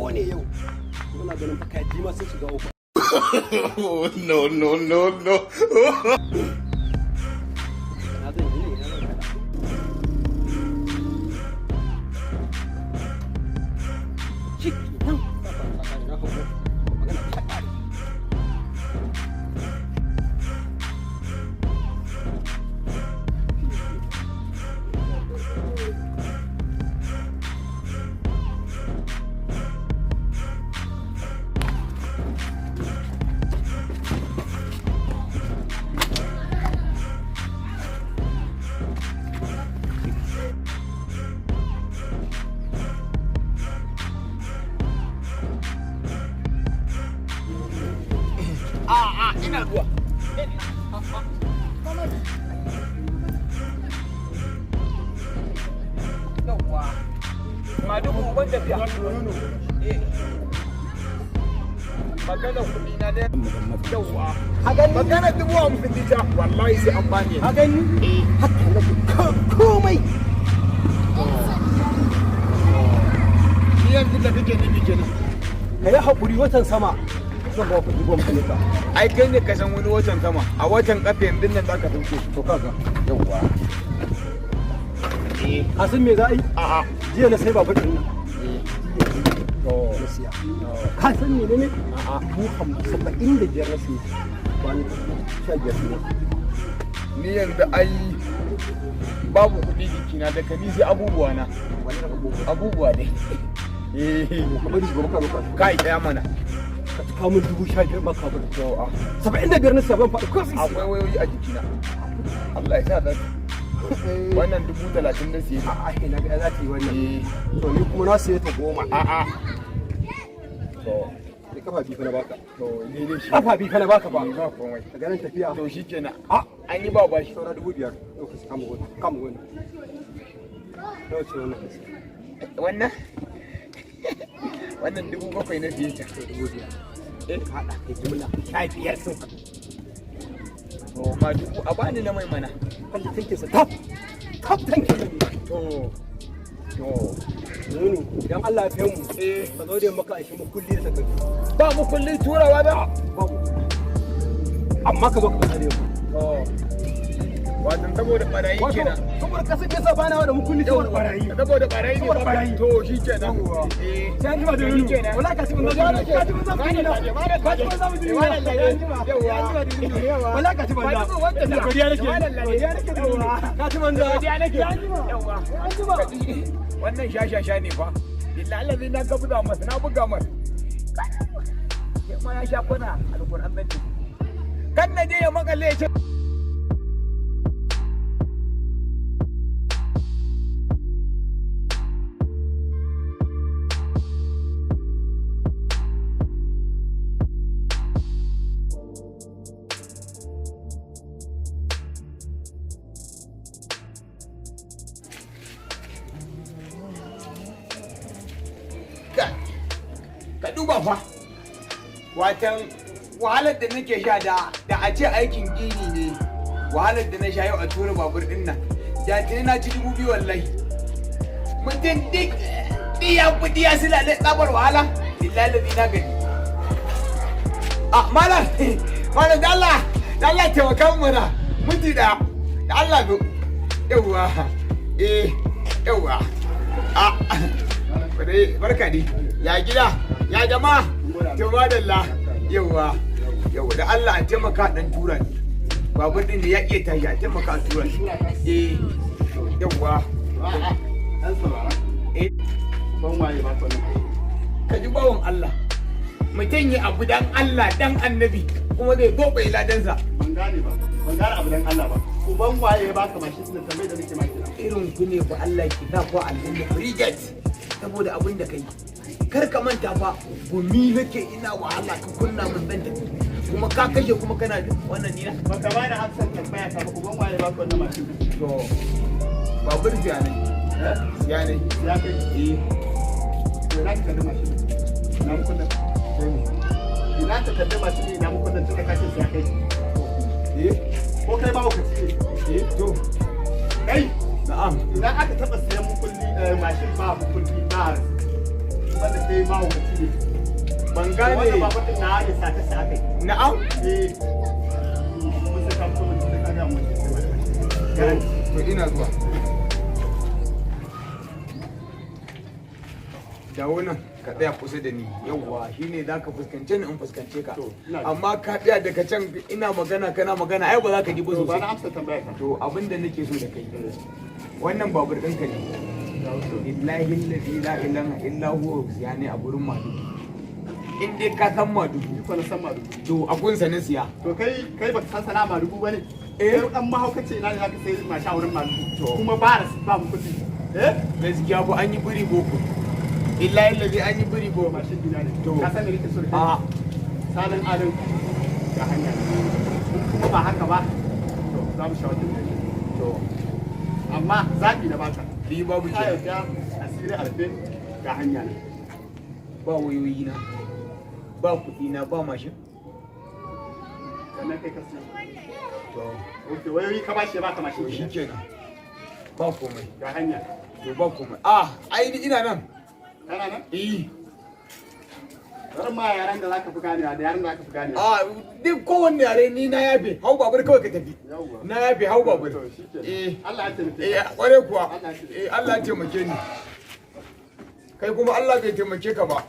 kone yau. Muna ganin fa kaji ma sun shiga uku. No, no, no, no. Na zan yi ne, ina zan kada. Ciki nan ba ba ba na hawo. Magana ta kare. A'a, ina zuwa. Yawwa. Madugu uban tafiya. Eh. Magana kuɗi na dai. Yawwa. Magana 50,000 dita wallahi sai an bani. Ka gani? Haka nake komai. Ni yanzu da kake nufi kenan. Ka yi haƙuri watan sama. Zan ba ku 50,000 ka. Ai kai ne ka san wani watan sama, a watan kafa yanzu nan zaka sauke. To kaga. Yawwa. Eh. Ka san me za a yi? A'a. Jiya na sai babur ɗin nan. To. Na siya. Ka san mene ne? A'a. 75,000 na siya. Ba ni 15,000 ne. Ni yanzu ai babu kuɗi jikina, daga ni sai abubuwa na. Abubuwa dai. Eh. Ka bari gobe ka zo ka. Kai tsaya mana. Ka cika min 15,000 ba ka bari. To a. 75 na siya ban faɗi ko sisi. Akwai wayoyi a jikina. Allah ya sa za su. Wannan 30,000 na siye. A'a, na ga za ta yi wannan. Eh. To ni kuma na siye ta 10. A'a. To, Da kafa biyu fa na baka. to ni dai shi. Kafa biyu fa na baka ba. Ba komai. Daga nan tafiya. To shi kenan. A An yi ba bashi. saura 5,000. Ɗauka kama wani. Kama wani. Nawa ce wannan ka siya? Wannan? Wannan 7,000 na siye ta. To 5,000. Eh. Ka haɗa kai jimla 15 sun haɗu. To ma dubu a bani na mai mana. Kalli tankinsa taf. Taf tankin ne. To. To. Nunu idan Allah ya kai mu. Eh. Ka zo da yamma ka aishi mu kulli da takardu. Ba mu kulli turawa ba. Babu. Amma ka zo ka fasa da yamma. To. Wato saboda barayi Wato kenan. saboda kasan yasa bana da mu kulli saboda barayi. Saboda barayi ne. Saboda barayi. To shi kenan. Yawwa. Eh. Sai an jima da nunu. Wallahi ka ci banza. Ka ci banza mu na. Ka ci banza mu na. Sai an jima. Sai an jima da nunu. Wallahi ka ci banza. Godiya nake. Godiya nake da nunu. Ka ci banza. Godiya nake. Sai an jima. Yawwa. Sai an jima. Wannan shashasha ne fa. Billahi allazi na ga buga masa, na buga masa. Ke ma ya sha kwana alquran zan tafi. Kan na je ya makale ya ce ka duba fa, watan wahalar da nake sha da a ce aikin gini ne, wahalar da na sha yau a tura babur din nan da tuni na ci 2,000 wallahi. Mutum duk diya kudi ya silale tsabar wahala, billahi lazi na gani. A malam, malam, da Allah, da Allah taimaka min mana minti daya, da Allah zo. Yawwa, eh, yawwa. A barka dai, ya gida, ya jama'a? To madalla. Yawwa, yawwa, da Allah a taimaka dan tura ni babur din da ya iya tashi, a taimaka a tura ni. Eh, yawwa. Ɗan saurara. Eh. Ban waye ba wannan. Ka ji bawan Allah, mutum yi abu dan Allah dan annabi kuma zai gobe ladansa. Ban gane ba. Ban gane abu dan Allah ba. Uban waye ya baka mashin din, tambayar da nake maki na. Irin ku ne fa Allah ki sa ku aljanna frigate saboda abin da kai. Kar ka manta fa, gumi nake ina wahala ka kunna mun zan tafi, kuma ka kashe kuma kana wannan nina. Baka bani amsar tambaya ta ba, uban waye ya baka wannan mashin din? To babur siya ne. Eh? Siya ne. Ya kai. Eh. To ina ka kalli mashin din? Ina mu kullum. Ina ka kalli mashin din, ina mu kullum tunda ka ce siya kai. Eh. Ko kai ma hukaci ne? Eh, to. Kai. Na'am. Idan aka taba siyan mukulli mashin ba mukulli ba banda Kai mahaukaci ne. Ban Wannan gane. babur din na ne sata sa aka yi. Na'am. Eh. Kuma sai ka fito mun, sai ka ga mun. To, ina zuwa. Dawo nan ka tsaya kusa da ni. Yawwa, shine za ka fuskance ni in fuskance ka. To, ina ji. Amma ka tsaya daga can, ina magana kana magana, ai ba za ka ji ba To, ba na sosai. amsa tambaya ka. To, abin da nake so da kai, wannan babur ɗinka ne? Billahi allazi la ilaha illa huwa, siya ne a gurin Madugu. In dai ka san Madugu. Ko na san Madugu. To, a gunsa na siya. To, kai baka san sana'a Madugu bane? Eh. Kai dan mahaukaci, ina ne zaka sai mashin a wurin Madugu? To. Kuma ba da ba mu kuɗi. Eh? Gaskiya ko an yi biri boko, billahi allazi an yi biri boko. Mashin gida ne. To. Ka san me nake so da kai? A. Salin alin ga hanya ne. In kuma ba haka ba, to za mu sha wata. To. Amma zaɓi na baka. Bi babu Ka ke. yarda asiri a rufe, ga hanya ne. Ba wayoyi na, ba kuɗi na, ba mashin. Sannan kai ka siyo. To. Ok, wayoyi ka bashi ya baka mashin To. kenan. Shikenan, ba komai. Ga hanya. To, ba komai. A, ai ni ina nan. Kana nan? Eh. Bari ma yaran da zaka fi ganewa, da yaran da zaka fi ganewa. A, duk kowanne yare ni na yafe. Hau babur kawai ka tafi. Yawwa. Na yafe, hau babur. To, shikenan. Eh. Allah ya taimake Eh. ka. Kware kuwa. Allah ya taimake. Eh, Allah ya taimake ni. Kai kuma Allah bai taimake ka ba.